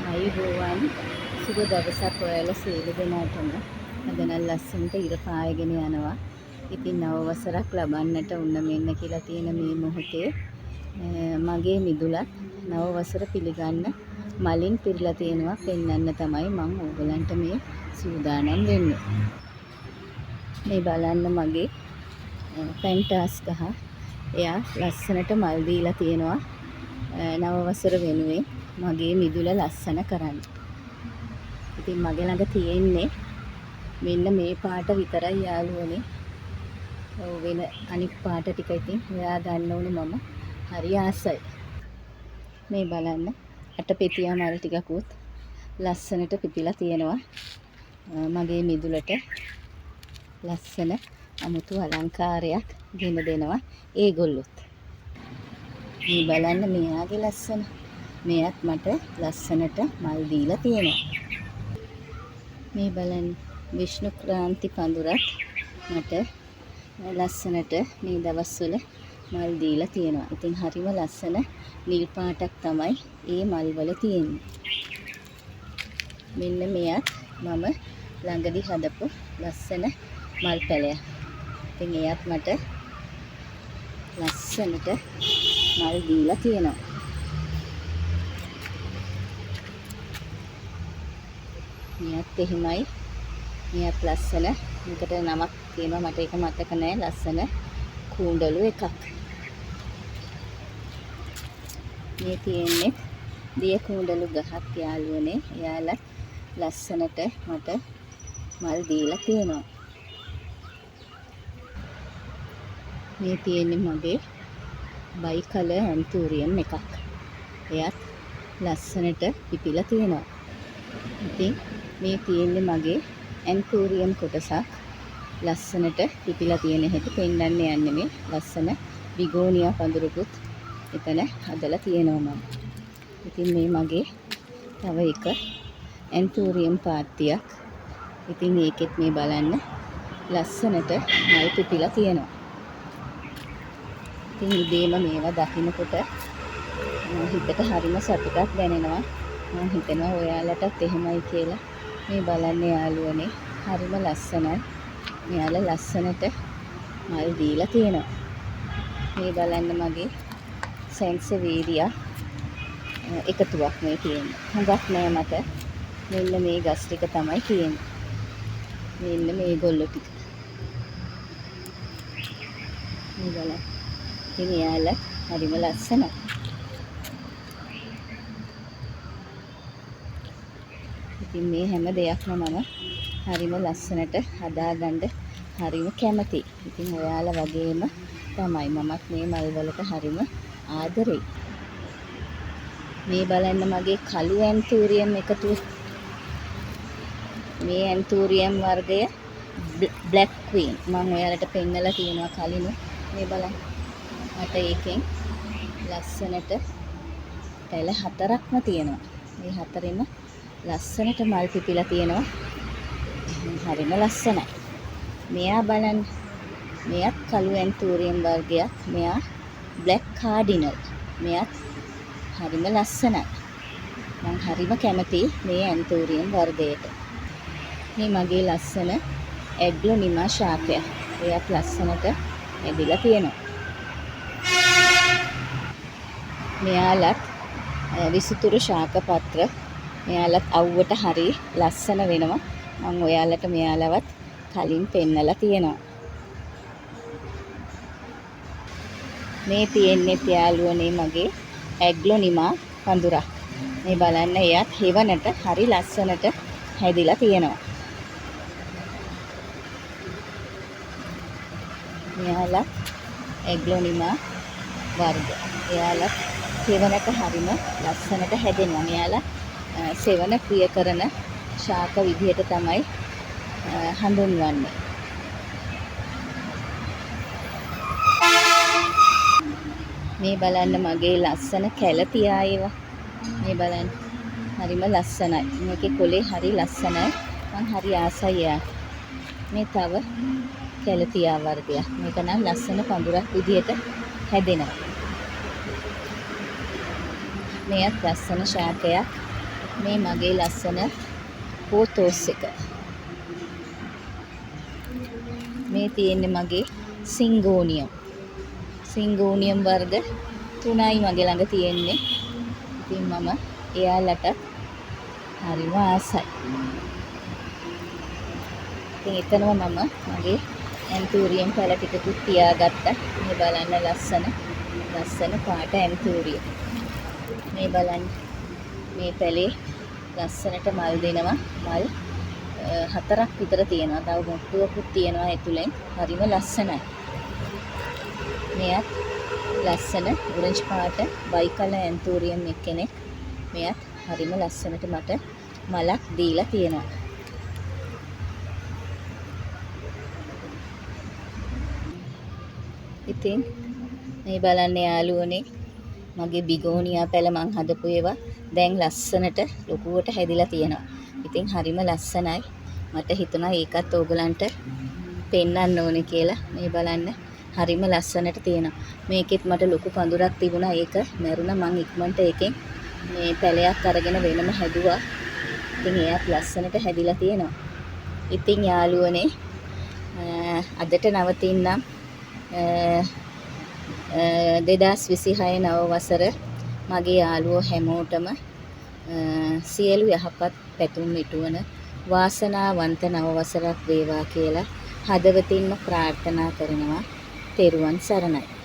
ආයුබෝවන්, සුබ දවසක් ඔයාලා සියලු දෙනාටම. අද නම් ලස්සනට ඉර පායගෙන යනවා. ඉතින් නව වසරක් ලබන්නට උන්න මෙන්න කියලා තියෙන මේ මොහොතේ මගේ මිදුලත් නව වසර පිළිගන්න මලින් පිරিলা තියෙනවා පෙන්වන්න තමයි මං ඕගලන්ට මේ සූදානම් වෙන්නේ. මේ බලන්න මගේ පැන්ටාස් ගහ. එයා ලස්සනට මල් දීලා තියෙනවා නව වසර වෙනුවෙන් මගේ මිදුල ලස්සන කරන්න. ඉතින් මගේ ළඟ තියෙන්නේ මෙන්න මේ පාට විතරයි යාළුවනේ. ඔව්, වෙන අනිත් පාට ටික ඉතින් හොයා ගන්න ඕනේ, මම හරි ආසයි. මේ බලන්න අටපෙතියා මල් ටිකකුත් ලස්සනට පිපිලා තියෙනවා. මගේ මිදුලට ලස්සන අමුතු අලංකාරයක් ගෙන දෙනවා ඒගොල්ලොත්. මේ බලන්න මෙයාගේ ලස්සන. මෙයත් මට ලස්සනට මල් දීලා තියෙනවා. මේ බලන්න විෂ්ණු ක්‍රාන්ති පඳුරත් මට ලස්සනට මේ දවස්වල මල් දීලා තියෙනවා. ඉතින් හරිම ලස්සන නිල් පාටක් තමයි ඒ මල්වල තියෙන්නේ. මෙන්න මෙයත් මම ළඟදි හදපු ලස්සන මල් පැලයක්. ඉතින් එයත් මට ලස්සනට මල් දීලා තියෙනවා. මෙයත් එහෙමයි. මෙයත් ලස්සන. මේකට නමක් තියෙනවා, මට ඒක මතක නෑ. ලස්සන කූඹලු එකක්. මේ තියෙන්නේ දිය කූඹලු ගහක් යාළුවනේ. එයාලත් ලස්සනට මට මල් දීලා තියෙනවා. මේ තියෙන්නේ මගේ බයි කලර් ඇන්තූරියම් එකක්. එයත් ලස්සනට පිපිලා තියෙනවා. ඉතින් මේ තියෙන්නේ මගේ ඇන්තූරියම් කොටසක්. ලස්සනට පිපිලා තියෙන හැටි පෙන්වන්න යන්නේ. මේ ලස්සන බිගෝනියා පඳුරුකුත් එතන හදලා තියෙනවා මම. ඉතින් මේ මගේ තව එක ඇන්තූරියම් පාත්තියක්. ඉතින් ඒකෙත් මේ බලන්න ලස්සනට මල් පිපිලා තියෙනවා. ඉතින් ඉබේම මේවා දකිනකොට හිතට හරිම සතුටක් දැනෙනවා. මං හිතනවා ඔයාලටත් එහෙමයි කියලා. මේ බලන්න යාළුවනේ, හරිම ලස්සනයි. මෙයාලා ලස්සනට මල් දීලා තියෙනවා. මේ බලන්න මගේ සැන්සෙවීරියා එකතුවක් මේ තියෙන්නේ. හුඟක් නෑ මට. මෙන්න මේ ගස් ටික තමයි තියෙන්නේ. මෙන්න මේගොල්ලෝ ටික. මේ බලන්න. ඉතින් එයාලා හරිම ලස්සනයි. ඉතින් මේ හැම දෙයක්ම මම හරිම ලස්සනට හදාගන්න හරිම කැමතියි. ඉතින් ඔයාලා වගේම තමයි මමත් මේ මල් වලට හරිම ආදරෙයි. මේ බලන්න මගේ කළු ඇන්තූරියම් එකතුව. මේ ඇන්තූරියම් වර්ගය බ්ලැක් ක්වීන්. මං ඔයාලට පෙන්නලා තියෙනවා කලිනු. මේ බලන්න. මට ඒකෙන් ලස්සනට පැල හතරක්ම තියෙනවා. මේ හතරෙම ලස්සනට මල් පිපිලා තියෙනවා. හරිම ලස්සනයි. මෙයා බලන්න. මෙයත් කළු ඇන්තූරියම් වර්ගයක්. මෙයා බ්ලැක් කාඩිනල්. මෙයත් හරිම ලස්සනයි. මං හරිම කැමතියි මේ ඇන්තූරියම් වර්ගයට. මේ මගේ ලස්සන ඇග්ලොනිමා ශාකයක්. එයත් ලස්සනට ඇදිලා තියෙනවා. මෙයාලත් විසිතුරු ශාක පත්‍ර. මෙයාලත් අව්වට හරි ලස්සන වෙනවා. මං ඔයාලට මෙයාලවත් කලින් පෙන්නලා තියෙනවා. මේ තියෙන්නේ යාළුවනේ මගේ ඇග්ලොනිමා පඳුරක්. මේ බලන්න එයත් හෙවණට හරි ලස්සනට හැදිලා තියෙනවා. මෙයාලා ඇග්ලොනිමා වර්ග. එයාලා හෙවණට හරිම ලස්සනට හැදෙනවා. මෙයාලා සෙවණ ප්‍රිය කරන ශාක විදිහට තමයි හඳුන්වන්නේ. මේ බලන්න මගේ ලස්සන කැලතියා ඒවා. මේ බලන්න හරිම ලස්සනයි. මේකේ කොලේ හරි ලස්සනයි. මං හරි ආසයි එයාට. මේ තව කැලතියා වර්ගයක්. මේක නම් ලස්සන පඳුරක් විදිහට හැදෙනවා. මෙයත් ලස්සන ශාකයක්. මේ මගේ ලස්සන පෝතෝස් එක. මේ තියෙන්නේ මගේ සිංගෝනියම්. සිංගෝනියම් වර්ග 3යි මගේ ළඟ තියෙන්නේ. ඉතින් මම එයාලටත් හරිම ආසයි. ඉතින් එතනම මම මගේ ඇන්තූරියම් පැල ටිකකුත් තියාගත්තා. මේ බලන්න ලස්සන ලස්සන පාට ඇන්තූරියම්. මේ බලන්න මේ පැලේ ලස්සනට මල් දෙනවා. මල් 4ක් විතර තියෙනවා. තව මොට්ටුවකුත් තියෙනවා ඇතුලෙන්. හරිම ලස්සනයි. මෙයත් ලස්සන ඔරෙන්ජ් පාට බයි කලර් ඇන්තූරියම් එක්කෙනෙක්. මෙයත් හරිම ලස්සනට මට මලක් දීලා තියෙනවා. ඉතින් මේ බලන්න යාළුවනේ මගේ බිගෝනියා පැල මං හදපු ඒවා දැන් ලස්සනට ලොකුවට හැදිලා තියෙනවා. ඉතින් හරිම ලස්සනයි. මට හිතුණා ඒකත් ඕගලන්ට පෙන්වන්න ඕනේ කියලා. මේ බලන්න හරිම ලස්සනට තියෙනවා. මේකෙත් මට ලොකු පඳුරක් තිබුණා. ඒක මැරුණා. මං ඉක්මනට ඒකෙන් මේ පැලයක් අරගෙන වෙනම හැදුවා. ඉතින් එයත් ලස්සනට හැදිලා තියෙනවා. ඉතින් යාළුවනේ අදට නවතින්නම්. 2026 නව වසර මගේ යාළුවෝ හැමෝටම සියලු යහපත් පැතුම් ඉටුවන වාසනාවන්ත නව වසරක් වේවා කියලා හදවතින්ම ප්‍රාර්ථනා කරනවා. තෙරුවන් සරණයි.